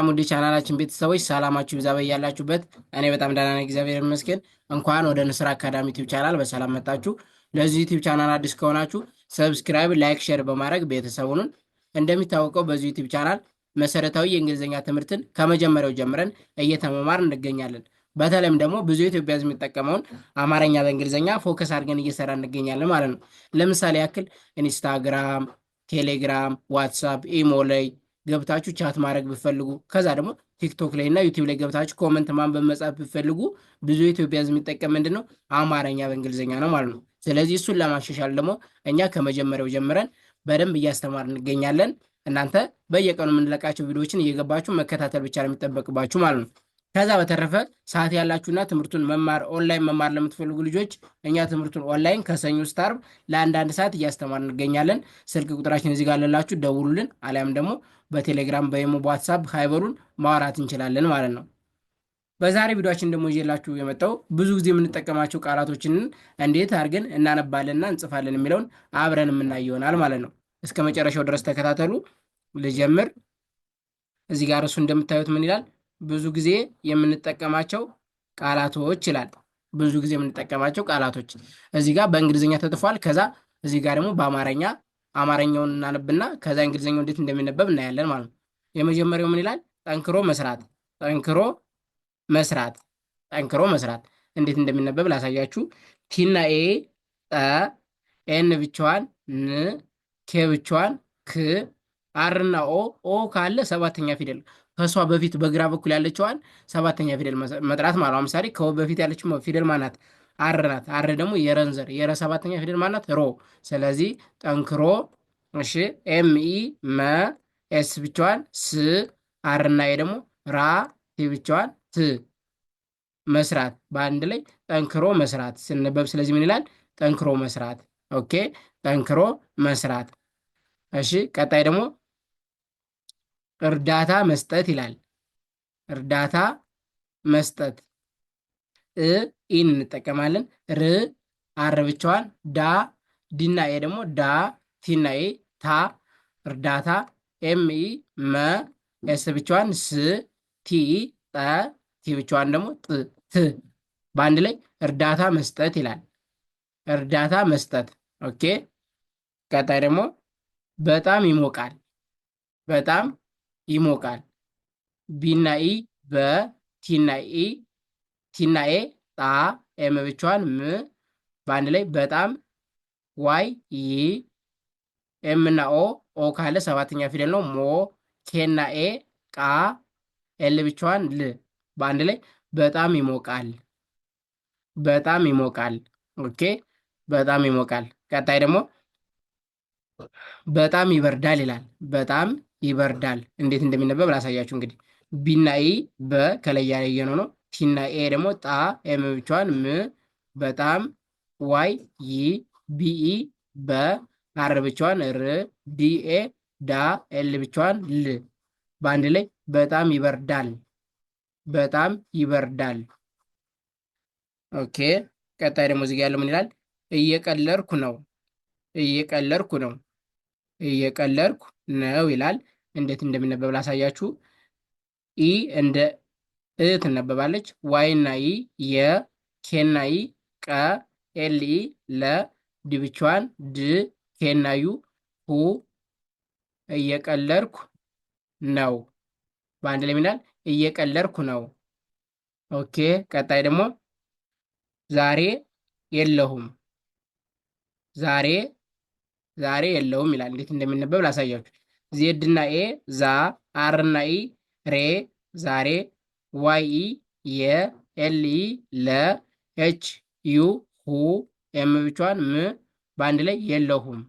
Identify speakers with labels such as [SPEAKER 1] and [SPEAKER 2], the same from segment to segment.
[SPEAKER 1] ውድ ቻናላችን ቤተሰቦች ሰላማችሁ ይብዛ በያላችሁበት። እኔ በጣም ደህና ነኝ፣ እግዚአብሔር ይመስገን። እንኳን ወደ ንስር አካዳሚ ዩቲዩብ ቻናል በሰላም መጣችሁ። ለዚህ ዩቲዩብ ቻናል አዲስ ከሆናችሁ subscribe፣ like፣ share በማድረግ ቤተሰቡን። እንደሚታወቀው በዚህ ዩቲዩብ ቻናል መሰረታዊ የእንግሊዝኛ ትምህርትን ከመጀመሪያው ጀምረን እየተመማር እንገኛለን። በተለይም ደግሞ ብዙ ኢትዮጵያ ሕዝብ የሚጠቀመውን አማርኛ በእንግሊዝኛ focus አድርገን እየሰራ እንገኛለን ማለት ነው። ለምሳሌ ያክል ኢንስታግራም፣ ቴሌግራም፣ ዋትሳፕ፣ ኢሞ ላይ ገብታችሁ chat ማድረግ ብትፈልጉ፣ ከዛ ደግሞ ቲክቶክ ላይ እና ዩቲዩብ ላይ ገብታችሁ comment ማንበብ መጻፍ ብትፈልጉ ብዙ ኢትዮጵያ ሕዝብ የሚጠቀም ምንድን ነው? አማርኛ በእንግሊዝኛ ነው ማለት ነው። ስለዚህ እሱን ለማሻሻል ደግሞ እኛ ከመጀመሪያው ጀምረን በደንብ እያስተማርን እንገኛለን። እናንተ በየቀኑ የምንለቃቸው ቪዲዮዎችን እየገባችሁ መከታተል ብቻ ነው የሚጠበቅባችሁ ማለት ነው። ከዛ በተረፈ ሰዓት ያላችሁና ትምህርቱን መማር ኦንላይን መማር ለምትፈልጉ ልጆች እኛ ትምህርቱን ኦንላይን ከሰኞ እስከ ዓርብ ለአንዳንድ ሰዓት እያስተማርን እንገኛለን። ስልክ ቁጥራችን እዚህ ጋር አለላችሁ፣ ደውሉልን። አሊያም ደግሞ በቴሌግራም፣ በኢሞ፣ በዋትሳፕ hi በሉን ማውራት እንችላለን ማለት ነው። በዛሬ ቪዲዮአችን ደግሞ ይዤላችሁ የመጣው ብዙ ጊዜ የምንጠቀማቸው ቃላቶችን እንዴት አድርገን እናነባለንና እንጽፋለን የሚለውን አብረን የምናይ ይሆናል ማለት ነው። እስከ መጨረሻው ድረስ ተከታተሉ። ልጀምር። እዚህ ጋር እሱ እንደምታዩት ምን ይላል? ብዙ ጊዜ የምንጠቀማቸው ቃላቶች ይላል። ብዙ ጊዜ የምንጠቀማቸው ቃላቶች እዚህ ጋር በእንግሊዝኛ ተጽፏል። ከዛ እዚህ ጋር ደግሞ በአማርኛ አማርኛውን እናነብና ከዛ እንግሊዝኛው እንዴት እንደሚነበብ እናያለን ማለት ነው። የመጀመሪያው ምን ይላል? ጠንክሮ መስራት፣ ጠንክሮ መስራት፣ ጠንክሮ መስራት እንዴት እንደሚነበብ ላሳያችሁ። T ና A ጠ፣ N ብቻዋን ን፣ K ብቻዋን ክ፣ R እና O፣ O ካለ ሰባተኛ ፊደል ከእሷ በፊት በግራ በኩል ያለችዋን ሰባተኛ ፊደል መጥራት ማለት ነው። ለምሳሌ ከ O በፊት ያለችው ፊደል ማናት? R ናት። R ደግሞ የረን ዘር፣ የረ ሰባተኛ ፊደል ማናት? ሮ። ስለዚህ ጠንክሮ። እሺ፣ M E መ፣ S ብቻዋን ስ፣ R እና A ደግሞ ራ፣ T ብቻዋን ት፣ መስራት። በአንድ ላይ ጠንክሮ መስራት ስንነበብ፣ ስለዚህ ምን ይላል? ጠንክሮ መስራት። Okay፣ ጠንክሮ መስራት። እሺ፣ ቀጣይ ደግሞ እርዳታ መስጠት ይላል። እርዳታ መስጠት እ E ን እንጠቀማለን። ር R ብቻዋን ዳ፣ D ና A ደግሞ ዳ፣ T ና A ታ፣ እርዳታ። M E መ፣ S ብቻዋን ስ፣ T ጠ፣ T ብቻዋን ደግሞ ጥ ት፣ በአንድ ላይ እርዳታ መስጠት ይላል። እርዳታ መስጠት። Okay። ቀጣይ ደግሞ በጣም ይሞቃል። በጣም ይሞቃል። B ና E በ፣ T ና E፣ T ና A ጣ፣ M ብቻዋን ም፣ በአንድ ላይ በጣም። Y ይ፣ M እና O፣ O ካለ ሰባተኛ ፊደል ነው ሞ፣ K ና A ቃ፣ L ብቻዋን ል፣ በአንድ ላይ በጣም ይሞቃል። በጣም ይሞቃል። Okay፣ በጣም ይሞቃል። ቀጣይ ደግሞ በጣም ይበርዳል ይላል። በጣም ይበርዳል እንዴት እንደሚነበብ ላሳያችሁ። እንግዲህ B ና E በ ከላይ ያየነው ነው። T ና A ደግሞ ጣ፣ M ብቻዋን ም፣ በጣም። Y ይ፣ B E በ፣ R ብቻዋን ር፣ D A ዳ፣ L ብቻዋን ል፣ በአንድ ላይ በጣም ይበርዳል። በጣም ይበርዳል። Okay፣ ቀጣይ ደግሞ እዚህ ያለው ምን ይላል? እየቀለድኩ ነው። እየቀለድኩ ነው። እየቀለድኩ ነው ይላል። እንዴት እንደሚነበብ ላሳያችሁ። E እንደ እ ትነበባለች። Y እና E የ፣ K እና E ቀ፣ L E ለ፣ D ብቻዋን ድ፣ K እና U ሁ፣ እየቀለድኩ ነው። በአንድ ላይ ይላል እየቀለድኩ ነው። Okay፣ ቀጣይ ደግሞ ዛሬ የለሁም። ዛሬ ዛሬ የለሁም ይላል። እንዴት እንደሚነበብ ላሳያችሁ። Z እና A ዛ፣ R እና E ሬ፣ ዛሬ፣ Y E የ፣ L E ለ፣ H U ሁ፣ M ብቻዋን ም፣ በአንድ ላይ የለሁም።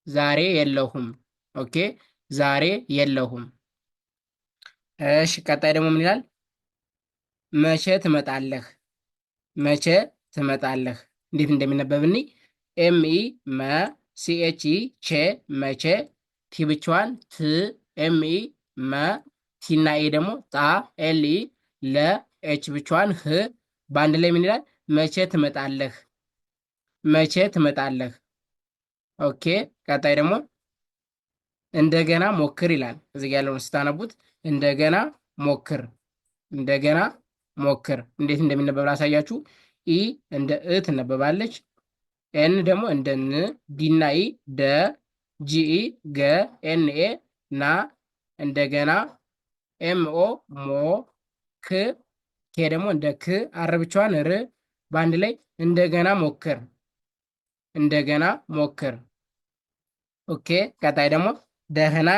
[SPEAKER 1] ዛሬ የለሁም። Okay፣ ዛሬ የለሁም። እሺ፣ ቀጣይ ደግሞ ምን ይላል? መቼ ትመጣለህ? መቼ ትመጣለህ? እንዴት እንደሚነበብ እኒ M E መ፣ C H E ቼ፣ መቼ፣ T ብቻዋን ት፣ M E መ፣ T እና A ደግሞ ጣ፣ L E ለ፣ H ብቻዋን ህ፣ በአንድ ላይ ምን ይላል? መቼ ትመጣለህ? መቼ ትመጣለህ? Okay፣ ቀጣይ ደግሞ እንደገና ሞክር ይላል። እዚህ ያለውን ስታነቡት እንደገና ሞክር፣ እንደገና ሞክር። እንዴት እንደሚነበብ ላሳያችሁ። E እንደ እ ትነበባለች። N ደግሞ እንደ ን፣ D ና E ደ፣ GE ገ፣ NA ና፣ እንደገና MO ሞ፣ ክ፣ K ደግሞ እንደ ክ፣ R ብቻዋን ር፣ በአንድ ላይ እንደገና ሞክር፣ እንደገና ሞክር። Okay። ቀጣይ ደግሞ ደህና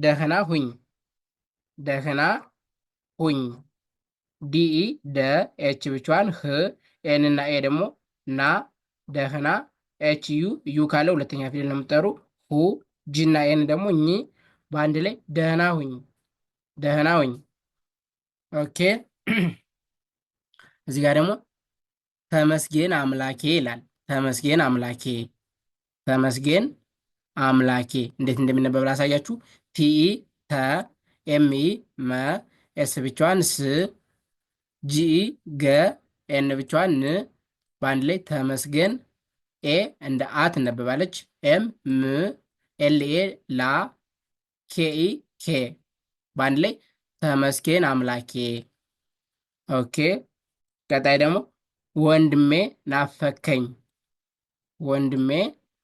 [SPEAKER 1] ደህና ሁኝ፣ ደህና ሁኝ። DE ደ፣ H ብቻዋን ህ፣ N እና A ደግሞ ና፣ ደህና። H U U ካለ ሁለተኛ ፊደል ነው የምጠሩ ሁ፣ G እና N ደግሞ ኝ፣ በአንድ ላይ ደህና ሁኝ፣ ደህና ሁኝ። Okay። እዚህ ጋር ደግሞ ተመስገን አምላኬ ይላል። ተመስገን አምላኬ፣ ተመስገን አምላኬ እንዴት እንደሚነበብ ላሳያችሁ። TE ተ፣ ME መ፣ S ብቻዋን ስ፣ GE ገ፣ N ብቻዋን ን፣ በአንድ ላይ ተመስገን። A እንደ አ ትነበባለች። M ም፣ LA ላ፣ KE ኬ፣ በአንድ ላይ ተመስገን አምላኬ። Okay። ቀጣይ ደግሞ ወንድሜ ናፈከኝ፣ ወንድሜ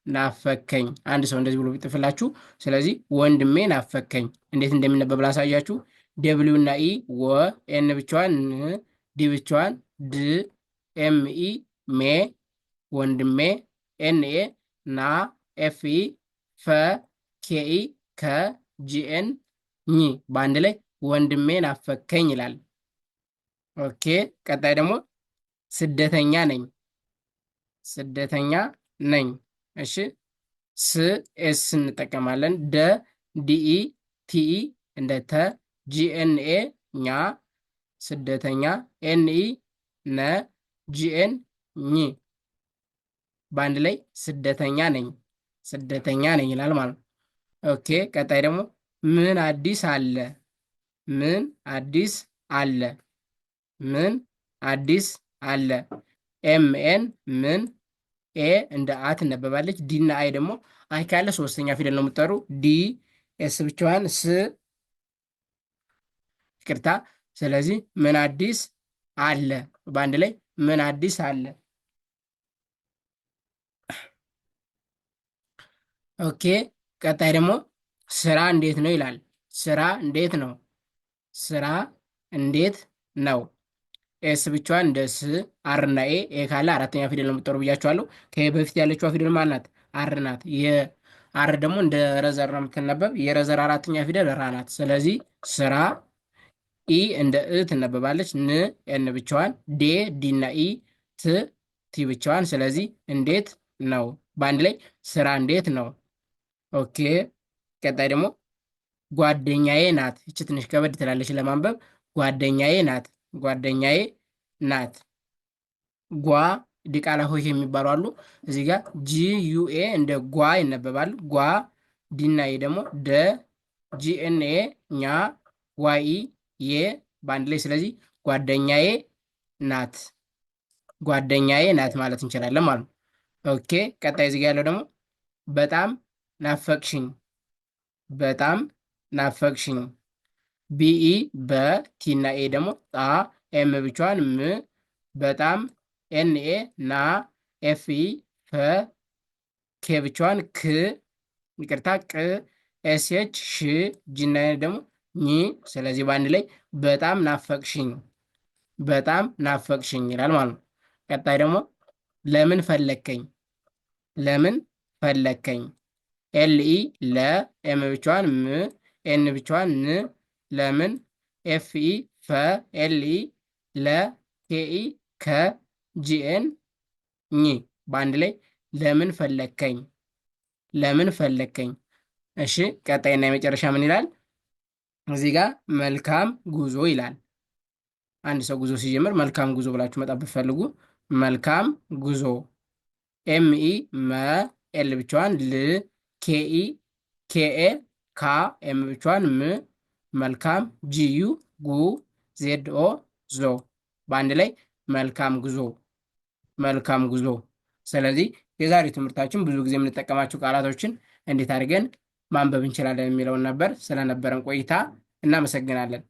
[SPEAKER 1] ናፈከኝ። አንድ ሰው እንደዚህ ብሎ ቢጥፍላችሁ፣ ስለዚህ ወንድሜ ናፈከኝ እንዴት እንደሚነበብ ላሳያችሁ። W እና E ወ፣ N ብቻዋን ን፣ D ብቻዋን ድ፣ M E ሜ፣ ወንድሜ፣ N A ና፣ F E ፈ፣ K E ከ፣ G N ኝ፣ በአንድ ላይ ወንድሜ ናፈከኝ ይላል። Okay። ቀጣይ ደግሞ ስደተኛ ነኝ፣ ስደተኛ ነኝ። እሺ ስ S እንጠቀማለን። ደ DE TE እንደ ተ፣ GNA ኛ፣ ስደተኛ፣ NE ነ፣ GN ኝ፣ በአንድ ላይ ስደተኛ ነኝ፣ ስደተኛ ነኝ ይላል ማለት ነው። Okay ቀጣይ ደግሞ ምን አዲስ አለ? ምን አዲስ አለ? ምን አዲስ አለ? M N ምን፣ A እንደ አ ትነበባለች። D እና I ደግሞ I ካለ ሶስተኛ ፊደል ነው የምጠሩ። D S ብቻዋን ስ፣ ይቅርታ። ስለዚህ ምን አዲስ አለ፣ በአንድ ላይ ምን አዲስ አለ። Okay ቀጣይ ደግሞ ስራ እንዴት ነው ይላል። ስራ እንዴት ነው? ስራ እንዴት ነው? S ብቻዋን እንደ ስ፣ R እና A፣ A ካለ አራተኛ ፊደል ነው የምትጠሩ ብያቸዋለሁ። ከ A በፊት ያለችዋ ፊደል ማን ናት? R ናት። የ R ደግሞ እንደ ረዘር ነው የምትነበብ። የረዘር አራተኛ ፊደል ራ ናት። ስለዚህ ስራ። E እንደ እ ትነበባለች። ን N ብቻዋን፣ ዴ D እና E፣ ት T ብቻዋን። ስለዚህ እንዴት ነው፣ በአንድ ላይ ስራ እንዴት ነው። Okay ቀጣይ ደግሞ ጓደኛዬ ናት። ይቺ ትንሽ ከበድ ትላለች ለማንበብ። ጓደኛዬ ናት፣ ጓደኛዬ ናት። ጓ ዲቃላ ሆሄ የሚባሉ አሉ። እዚህ ጋር G U A እንደ ጓ ይነበባል። ጓ። D ና E ደግሞ ደ፣ G N A ኛ፣ Y E ዬ፣ በአንድ ላይ ስለዚህ ጓደኛዬ ናት፣ ጓደኛዬ ናት ማለት እንችላለን ማለት ነው። Okay ቀጣይ እዚህ ጋር ያለው ደግሞ በጣም ናፈቅሽኝ፣ በጣም ናፈቅሽኝ። BE በ፣ T እና A ደግሞ ጣ፣ M ብቻዋን ም፣ በጣም N A ና፣ F E ፈ፣ K ብቻዋን ክ፣ ይቅርታ ቅ፣ S H ሽ፣ G እና N ደግሞ ኝ። ስለዚህ በአንድ ላይ በጣም ናፈቅሽኝ፣ በጣም ናፈቅሽኝ ይላል ማለት ነው። ቀጣይ ደግሞ ለምን ፈለግከኝ፣ ለምን ፈለግከኝ። L E ለ፣ M ብቻዋን ም፣ N ብቻዋን ን፣ ለምን፣ F E ፈ፣ L E ለ፣ K E ከ፣ G N ኝ፣ በአንድ ላይ ለምን ፈለግከኝ፣ ለምን ፈለግከኝ። እሺ ቀጣይና የመጨረሻ ምን ይላል እዚህ ጋር? መልካም ጉዞ ይላል። አንድ ሰው ጉዞ ሲጀምር መልካም ጉዞ ብላችሁ መጣ ብትፈልጉ መልካም ጉዞ። M E መ፣ L ብቻዋን ል፣ K E K A ካ፣ M ብቻዋን ም፣ መልካም፣ G U ጉ፣ Z O ዞ፣ በአንድ ላይ መልካም ጉዞ፣ መልካም ጉዞ። ስለዚህ የዛሬው ትምህርታችን ብዙ ጊዜ የምንጠቀማቸው ቃላቶችን እንዴት አድርገን ማንበብ እንችላለን የሚለውን ነበር። ስለነበረን ቆይታ እናመሰግናለን።